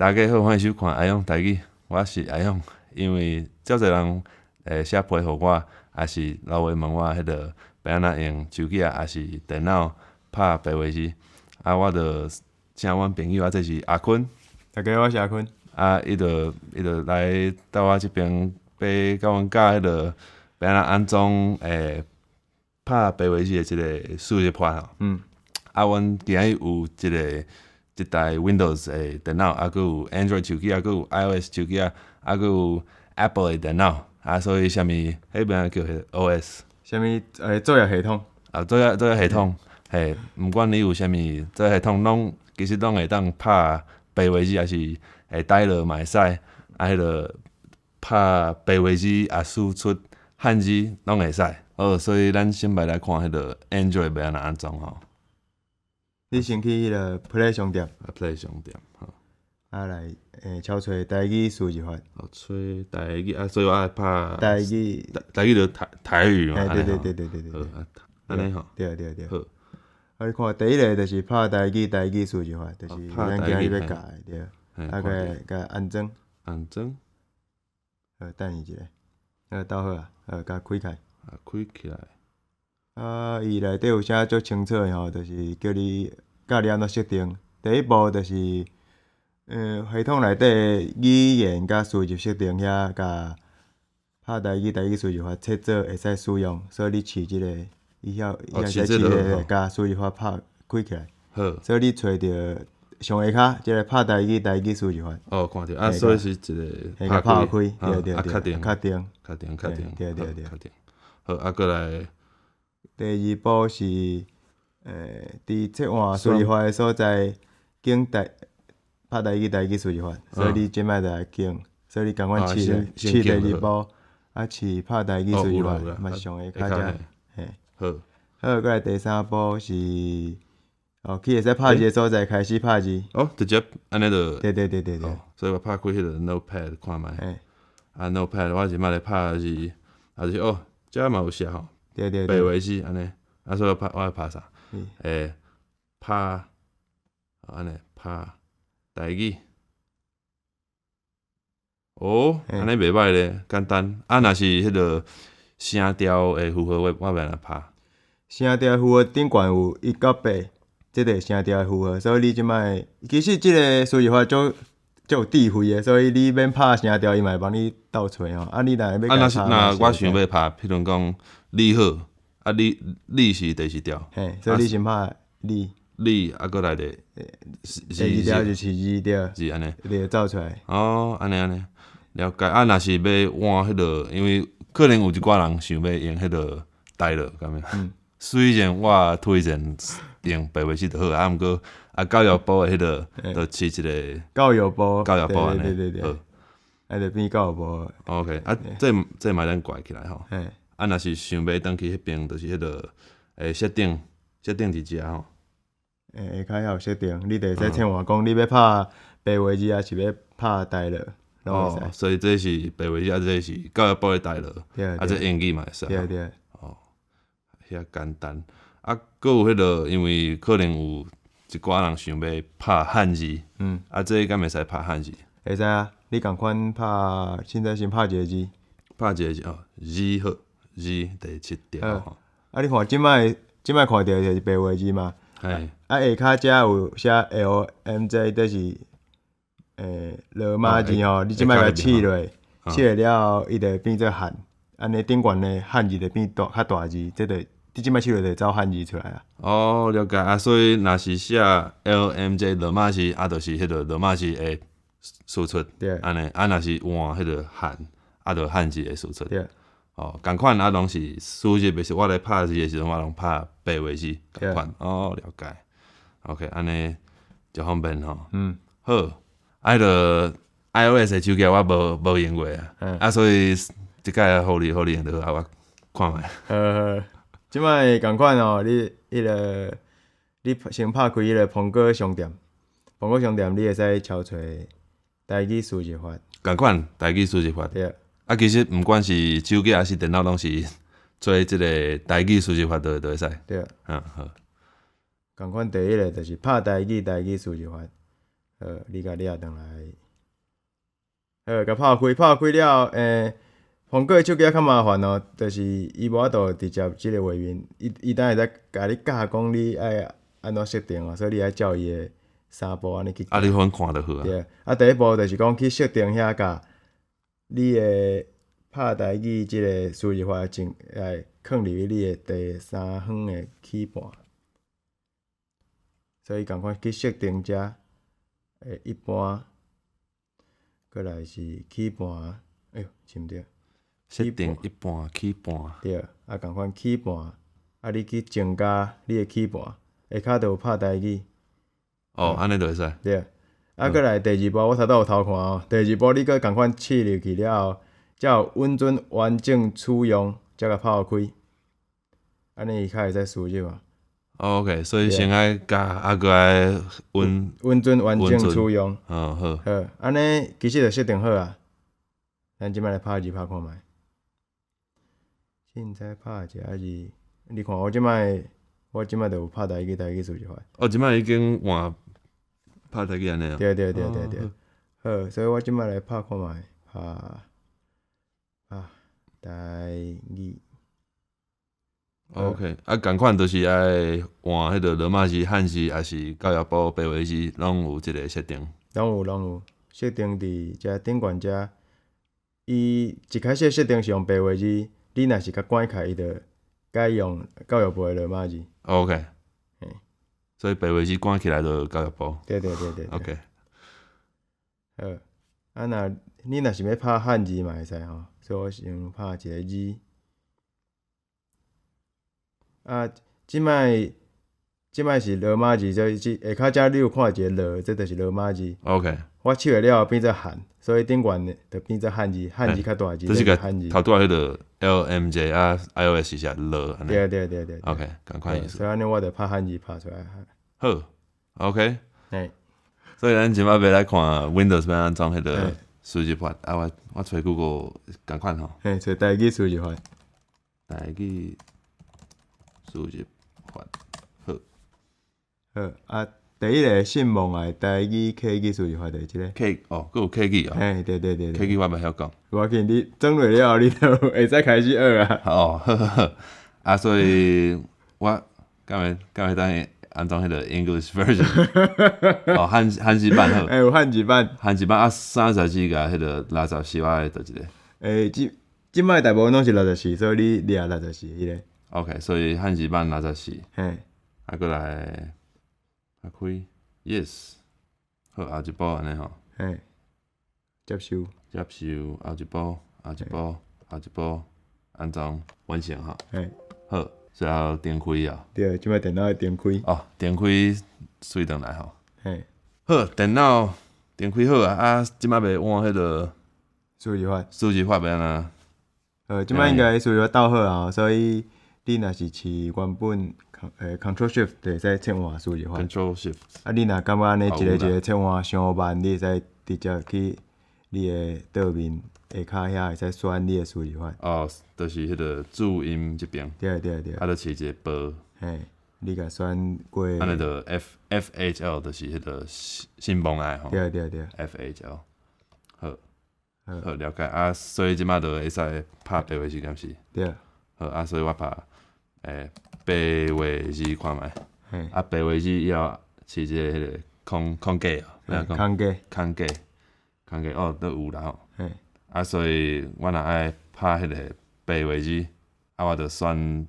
大家好，歡迎收看阿勇台語，我是阿勇。因為足濟人會寫批予我，抑是留話問我彼個欲按怎用手機啊，抑是電腦拍白話字。啊，我就請阮朋友啊，這是阿坤。大家好，我是阿坤。啊，伊就來到我這邊，欲共阮教彼個欲按怎安裝拍白話字的這個輸入法吼。啊，阮今日有一個一台 Windows 的電腦，啊，閣有 Android 手機，啊，閣有 iOS 手機啊，啊，閣有 Apple 的電腦，啊，所以啥物彼邊叫 OS，啥物作業系統？啊，作業系統，嘿，毋管你有啥物作業系統，攏其實攏會當拍白話字，抑是會台樂嘛會使，啊，彼個拍白話字啊，輸出漢字攏會使。好，所以咱先來看彼個 Android 欲按怎安裝吼。你先去彼個 Play 商店。啊，Play 商店，好。啊來，敲揣台語輸入法。哦，揣台語啊，所以我愛拍台語。台語就台語嘛。對對對對對對。好，按呢吼。對對對。好。啊，你看第一个就是拍台語台語輸入法，就是咱今日欲教的，對。啊，共安裝。安裝。好，等伊一下。好，鬥好啊，好，共開開。啊，開起來。啊，伊內底有寫足清楚的吼，就是叫你教你按怎設定。第一步就是，系統內底語言佮輸入設定遐，共拍台語台語輸入法設做會使使用，所以你試這个，伊曉伊會使試這个，共輸入法拍開起來。好。所以你揣著上下跤，這个拍台語台語輸入法。哦，看著啊，所以是一个拍開，對對對，確定，確定，確定，確定，對對對，確定。好，啊，閣來。第二步是，佇切換輸入法的所在，揀台拍台語台語輸入法，所以你這擺就來揀，所以你仝款試試第二步，啊試拍台語輸入法，嘛上下跤遮，嘿。好。好，閣來第三步是，哦，去會使拍字的所在開始拍字。哦，直接按呢就。對對對對對。所以我拍開彼個 Notepad 看覓。啊，Notepad 我這擺咧拍的是，抑是哦，遮嘛有寫吼。對對對。白話字按呢，啊，所以我拍我愛拍啥？拍，按呢拍台語。哦，按呢袂䆀咧，簡單。啊，若是彼個聲調的符號，我欲按怎拍？聲調符號頂懸有1到8，這個聲調的符號，所以你這擺其實這个輸入法足足有智慧的，所以你免拍聲調，伊嘛會幫你鬥揣吼。啊，你若欲啊，若是若我想欲拍，譬如講你好，啊你你是第四調？嘿，所以你先拍你。你啊，閣來咧，第二調就是二對。是按呢。你會走出來。哦，按呢按呢，了解。啊，若是欲換彼个，因為可能有一寡人想欲用彼个台樂，敢無？雖然我推薦用白話字就好，啊，毋過啊，教育部的彼个，就試一个教育部，教育部按呢，對對對對，啊，就變教育部。 OK，啊，這嘛咱關起來吼。啊，若是想欲轉去彼邊，就是彼个設定佇遮吼。下跤遐有設定，你就會使切換講你欲拍白話字，抑是欲拍台樂，攏會使。所以這是白話字，啊，這是教育部的台樂，啊，這英語嘛會使。對對。哦，遐簡單。啊，閣有彼个，因為可能有一寡人想欲拍漢字，啊，這敢會使拍漢字？會使啊，你仝款拍，現在先拍一个字。拍一个字哦，字好，字第七條吼。啊，你看這擺這擺看著就是白話字嘛。啊，下跤遮有寫 L M J，這是羅馬字吼，你這擺共試落，試落了後，伊就會變做漢，按呢頂懸的漢字就變大較大字，這就你這擺試落就會走漢字出來啊。哦，了解啊，所以若是寫 L M J 羅馬字，啊，就是彼个羅馬字會輸出，按呢，啊，若是換彼个漢，啊，就漢字會輸出。對。哦，仝款啊，攏是輸入的時，我咧拍字的時陣，我攏拍白話字，仝款。哦，了解。OK，按呢就方便吼。好，啊，彼个 iOS 的手機我無用過啊，啊，所以這擺予你用就好，我看覓。好，這擺仝款哦，你彼个你先拍開彼个蘋果商店，蘋果商店你會使敲揣台語輸入法。仝款台語輸入法。對。啊，其實毋管是手機抑是電腦，攏是做這个台語輸入法就會使。對。嗯，好。仝款第一个就是拍台語台語輸入法。好，你共掠轉來。好，共拍開，拍開了後，蘋果手機較麻煩哦，就是伊無法度直接這个畫面，伊伊等下會使共你教講你愛按怎設定哦，所以你愛照伊的三步按呢去。啊，你反看就好啊。對，啊，第一步就是講去設定遐共你的拍台語這个輸入法進來囥入去你的第三方的起盤，所以仝款去設定遮的一般，過來是起盤，哎喲，是毋對。設定一般起盤。對，啊，仝款起盤，啊，你去增加你的起盤，下跤就有拍台語。哦，按呢就會使。對，啊，過來第二步，我頭拄有偷看哦。第二步你閣仝款試入去了後，才有允准完整使用，才共拍開，按呢伊較會使輸入啊。 OK，所以先愛加，啊，閣愛允允准完整使用。哦，好。好，按呢其實就設定好啊。咱這擺來拍字拍看覓。凊彩拍一下字，你看我這擺，我這擺就有拍台語，台語輸入法。哦，這擺已經換拍台語按呢。對對對對對。好，所以我這擺來拍看覓，拍拍台語。 OK，啊，仝款就是愛換彼个羅馬字、漢字，抑是教育部白話字，攏有這个設定。攏有攏有設定佇遮頂懸遮，伊一開始設定是用白話字，你若是較趕起來，伊就改用教育部的羅馬字。 OK，所以白話字趕起來就教育部。對對對對。 OK。好，啊若你若是欲拍漢字嘛會使吼，所以我先拍一个字。啊，這擺是羅馬字，所以這下跤遮你有看一个羅，這就是羅馬字。 OK。我試落了後變做漢，所以頂懸就變做漢字，漢字較大字。這是個漢字。頭拄仔彼个 LMJ 啊，iOS 是寫羅。對對對對。 OK，仝款意思。所以按呢，我就拍漢字拍出來。好，OK。嘿。所以咱這擺欲來看 Windows 欲按怎裝彼个輸入法，啊，我我揣 Google 仝款吼。嘿，揣台語輸入法。台語輸入法，好。好啊，第一个信望愛台語客語輸入法就是這个。客哦，閣有客語哦。嘿，對對對對。客語我袂曉講。無要緊，你裝落了後，你就會使開始學啊。哦，好好好。啊，所以我敢會敢會當安裝彼个 English version？哦，漢漢字版好。欸，有漢字版。漢字版啊，34共彼个64，我愛佗一个？欸，這這擺大部分攏是六十四，所以你掠六十四彼个。 OK，所以漢字版六十四。嘿。啊，閣來打開，Yes，好，後一步按呢吼。嘿，接受。接受，後一步，後一步，後一步，安裝完成吼。嘿。好，最後重開啊。對，這擺電腦會重開。哦，重開媠轉來吼。嘿。好，電腦重開好啊，啊，這擺欲換彼个輸入法。輸入法欲按怎？這擺應該輸入法鬥好啊，所以你若是飼原本，Control Shift 就會使切換輸入法。 Control Shift。啊，你若感覺按呢一个一个切換傷慢，你會使直接去你的桌面下跤遐會使選你的輸入法。哦，就是彼个注音這邊。對對對。啊，就飼一個波。嘿，你共選過。按呢就 F F H L 就是彼个信望愛吼。對對對。 F H L。好。好，了解啊，所以這擺就會使拍白話字，敢是？對。好啊，所以我拍白話字看覓。啊，白話字以後飼一个彼个空空格哦，空格。空格，空格哦，都有啦吼。嘿。啊，所以我若愛拍彼个白話字，啊，我就選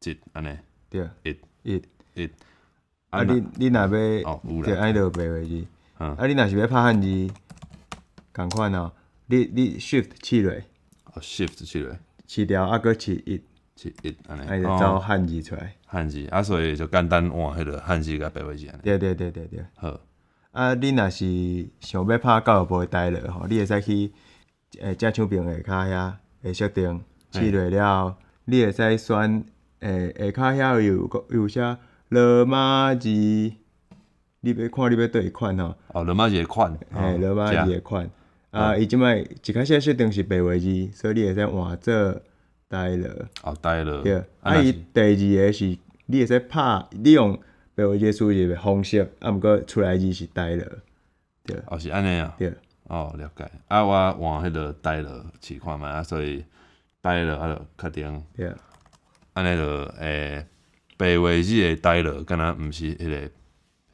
一按呢。對。一。一。一。啊，你你若欲，哦，有對，按呢就白話字。啊，你若是欲拍漢字，仝款哦，你你 Shift 試落。哦，Shift 試落。試掉啊，閣試一。試一按呢。啊，就走漢字出來。漢字啊，所以就簡單換彼个漢字共白話字按呢。對對對對對。好。啊，你若是想欲拍教育部的台羅吼，你會使去正手邊下跤遐的設定，試落了後，你會使選下跤遐有有寫羅馬字，你欲看你欲佗一款吼。哦，羅馬字的款。嘿，羅馬字的款。啊，伊這擺一開始設定是白話字，所以你會使換做台羅。哦，台羅。對，啊，伊第二个是，你會使拍，你用白白話字輸入的方式，啊，毋過出來字是台羅，對。哦，是按呢啊。對。哦，了解。啊，我換彼个台羅試看覓啊，所以台羅啊就確定。對。按呢就白話字的台羅，敢若毋是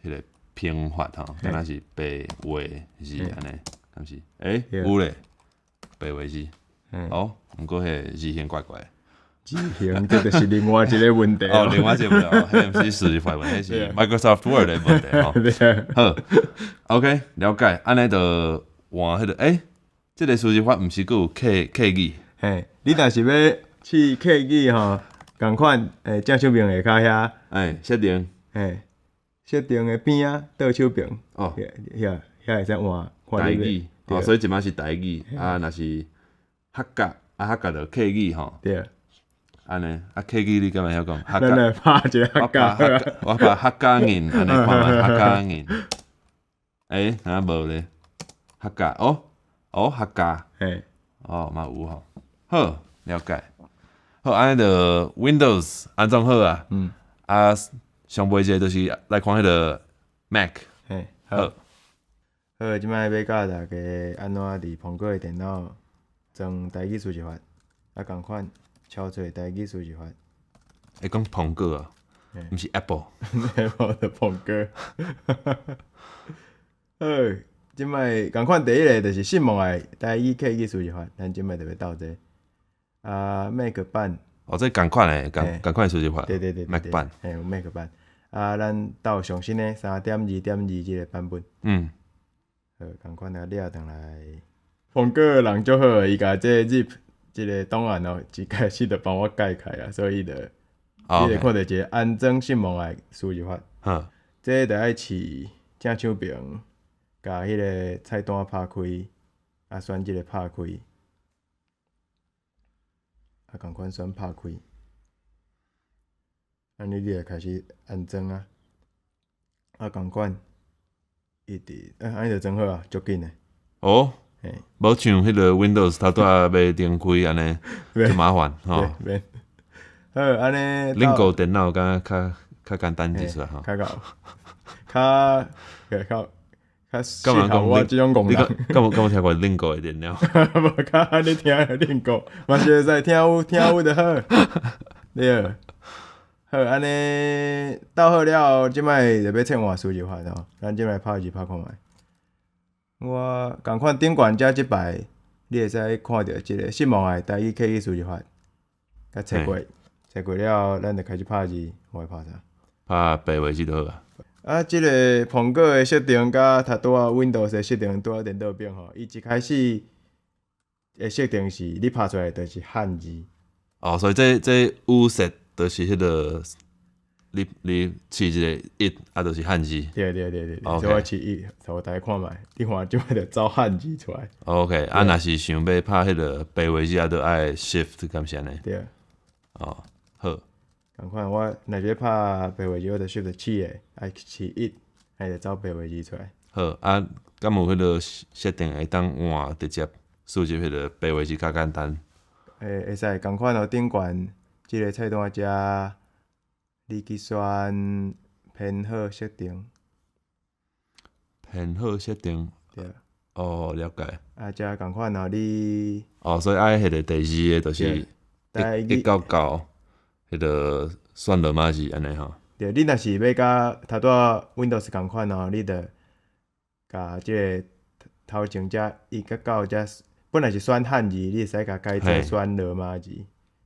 彼个拼法吼，敢若是白話字按呢，敢是？有咧，白話字。哦，毋過彼个字形怪怪。字形，這就是另外一个問題。哦，另外一個問題，彼毋是輸入法問題，彼是 Microsoft Word 的問題吼。好，OK，了解。按呢就換彼个，這个輸入法毋是閣有客語？嘿，你若是欲試客語吼，仝款，正手邊下跤遐。設定。嘿，設定的邊仔倒手邊。哦。遐會使換。台語。哦，所以這擺是台語，啊，若是客家，啊，客家就客語吼。對。按呢，啊，客語你敢會曉講？咱來拍一个客家。我拍客家人，按呢看覓客家人。敢無咧？客家，哦，哦，客家。哦，嘛有吼。好，了解。好，按呢就 Windows 安裝好啊。啊，上尾一个就是來看彼个 Mac。嘿，好。好，這擺欲教大家按怎佇蘋果的電腦裝台語輸入法，啊，仝款敲出台語輸入法。會講蘋果啊？毋是 Apple。 Apple 的蘋果。好，這擺仝款第一个就是信望愛台語客語輸入法，咱這擺就欲鬥這。啊，Mac 版。哦，這仝款的，仝款輸入法。對對對。 Mac 版。嘿，有 Mac 版。啊，咱鬥上新的3.2.2這个版本。好，仝款共掠轉來。蘋果的人足好，伊共這 zip 這个檔案哦，一開始就幫我解開啊，所以就，你會看著一个安裝信望愛輸入法。這就愛試正手爿，共彼个菜單拍開，啊，選這个拍開，啊，仝款選拍開，按呢你就開始安裝啊，啊，仝款，一直，按呢就裝好啊，足緊的。哦。無像彼个 Windows 頭拄仔欲重開按呢，足麻煩吼。免。好，按呢。恁個電腦敢若較簡單一些吼。較𠢕，較較較適合我這種戇人。敢有聽過恁個的電腦？無較你聽恁個，嘛是會使聽有聽有就好。對。好，按呢鬥好了後，這擺就欲切換輸入法吼。咱這擺拍字拍看覓。我仝款頂懸遮這擺，你會使看著這个信望愛台語客語輸入法，共切過，切過了後，咱就開始拍字，我會拍啥？拍白話字就好啊。啊，這个蘋果的設定佮頭拄仔 Windows 的設定拄仔顛倒變吼，伊一開始的設定是你拍出來就是漢字。哦，所以這預設就是彼个，你試一个一，啊，就是漢字。對對對對，所以我試一，所以我大家看覓，你看這擺就走漢字出來。 OK，啊，若是想欲拍彼个白話字，啊，就愛 Shift，敢是按呢？對。哦，好。仝款，我若是欲拍白話字，我就 Shift 試下，愛試一，伊就走白話字出來。好，啊，敢有彼个設定會當換直接輸入彼个白話字較簡單？會使仝款哦，頂懸這个菜單遮，你去選編號設定。編號設定。對。哦，了解。啊，遮仝款哦，你。哦，所以愛彼个第二个就是一到九，彼个選羅馬字按呢吼。對，你若是欲佮頭拄仔 Windows 仝款哦，你就共這个頭前遮一佮九遮，本來是選漢字，你會使共改做選羅馬字，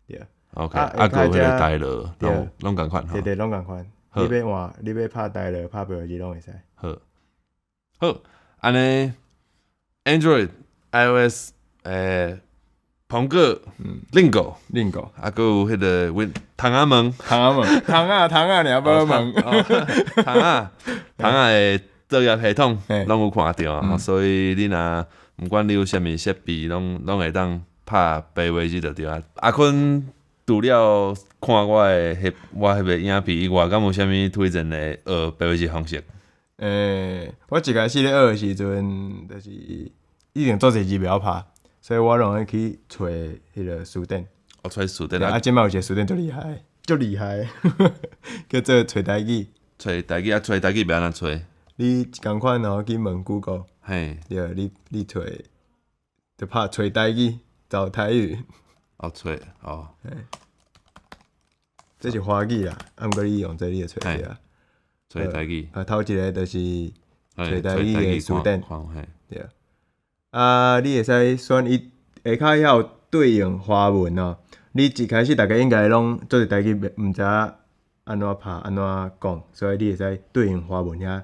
對。 OK，啊，閣有彼个台羅，攏仝款吼。對對，攏仝款。你欲換，你欲拍台羅、拍白話字攏會使。好，好，按呢，Android、iOS，蘋果、Lingo、 Lingo，啊，閣有彼个 Win 窗仔門、窗仔門、窗仔窗仔爾無門，窗仔窗仔的作業系統攏有看著啊，所以你若毋管你有啥物設備，攏會當拍白話字就對啊。阿坤除了看我彼个影片以外，敢有啥物推薦的學白話字方式？我一開始咧學的時陣，就是一定足濟字袂曉拍，所以我攏會去揣彼个辭典。哦，揣辭典。啊，這擺有一個辭典足厲害，足厲害，叫做揣台語。揣台語啊，揣台語欲按怎揣？你仝款吼去問 Google，對，你揣，就拍揣台語，找台語。哦，揣哦。這是華語啦，啊，毋過你用這你就揣著啊。揣台語。啊，頭一个就是揣台語的詞典。對。啊，你會使選伊下跤遐有對應華文哦。你一開始逐家應該攏做一台語，毋知影按怎拍、按怎講，所以你會使對應華文遐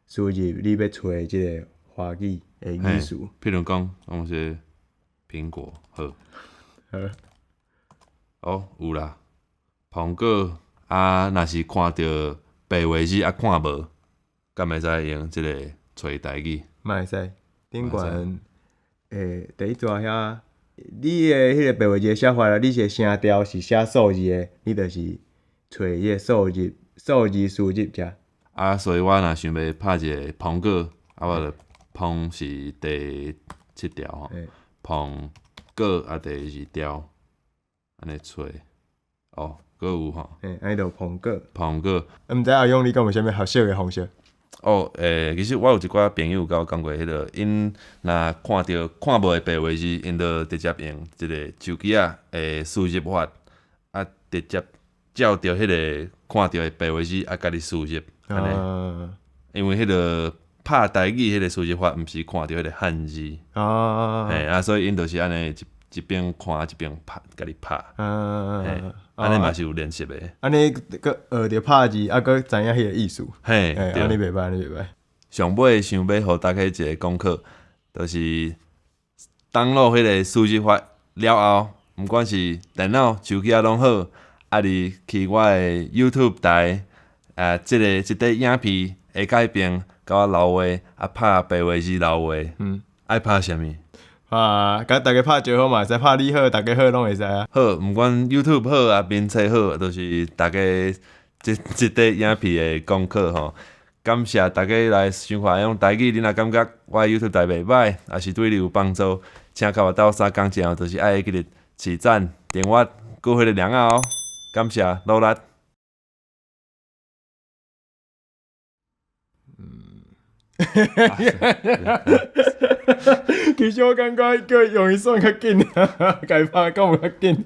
輸入你欲揣這个華語的語詞。譬如講，講是蘋果，好。好。哦，有啦。蘋果啊，若是看著白話字啊，看無，敢會使用這个揣台語？嘛會使。頂懸第一逝遐，你的彼个白話字寫法啦，你是聲調是寫數字的，你就是揣彼个數字輸入遮。啊，所以我若想欲拍一个蘋果，啊，我就蘋是第七條吼，蘋果啊第二條，按呢揣，哦，閣有吼。嘿，按呢就蘋果。蘋果。毋知阿勇你敢有啥物學習的方式？哦，其實我有一寡朋友共我講過，彼个𪜶若看著看無的白話字，𪜶就直接用一个手機仔的輸入法，啊，直接照著彼个看著的白話字啊，家己輸入，按呢。因為彼个拍台語彼个輸入法，毋是看著彼个漢字。嘿，啊，所以𪜶就是按呢一邊看一邊拍，家己拍。嘿，按呢嘛是有練習的。按呢閣學著拍字，啊，閣知影彼个意思。嘿，按呢袂䆀，按呢袂䆀。上尾想欲予大家一个功課，就是 download 彼个輸入法了後，毋管是電腦、手機仔攏好，啊，你去我的 YouTube 台，啊，這塊影片下蓋邊，共我留話，啊，拍白話字留話，愛拍啥物？啊，共大家拍招呼嘛會使，拍你好，大家好攏會使啊。好，毋管 YouTube 好啊，面冊好，都是大家這這塊影片的功課吼。感謝大家來收看用台語，你若感覺我的 YouTube 台袂䆀，抑是對你有幫助，請共我鬥相共前，就是愛記得賜讚、訂閱、閣彼个鈴仔哦。感謝努力。其實我感覺叫用伊算較緊，共伊拍講有較緊。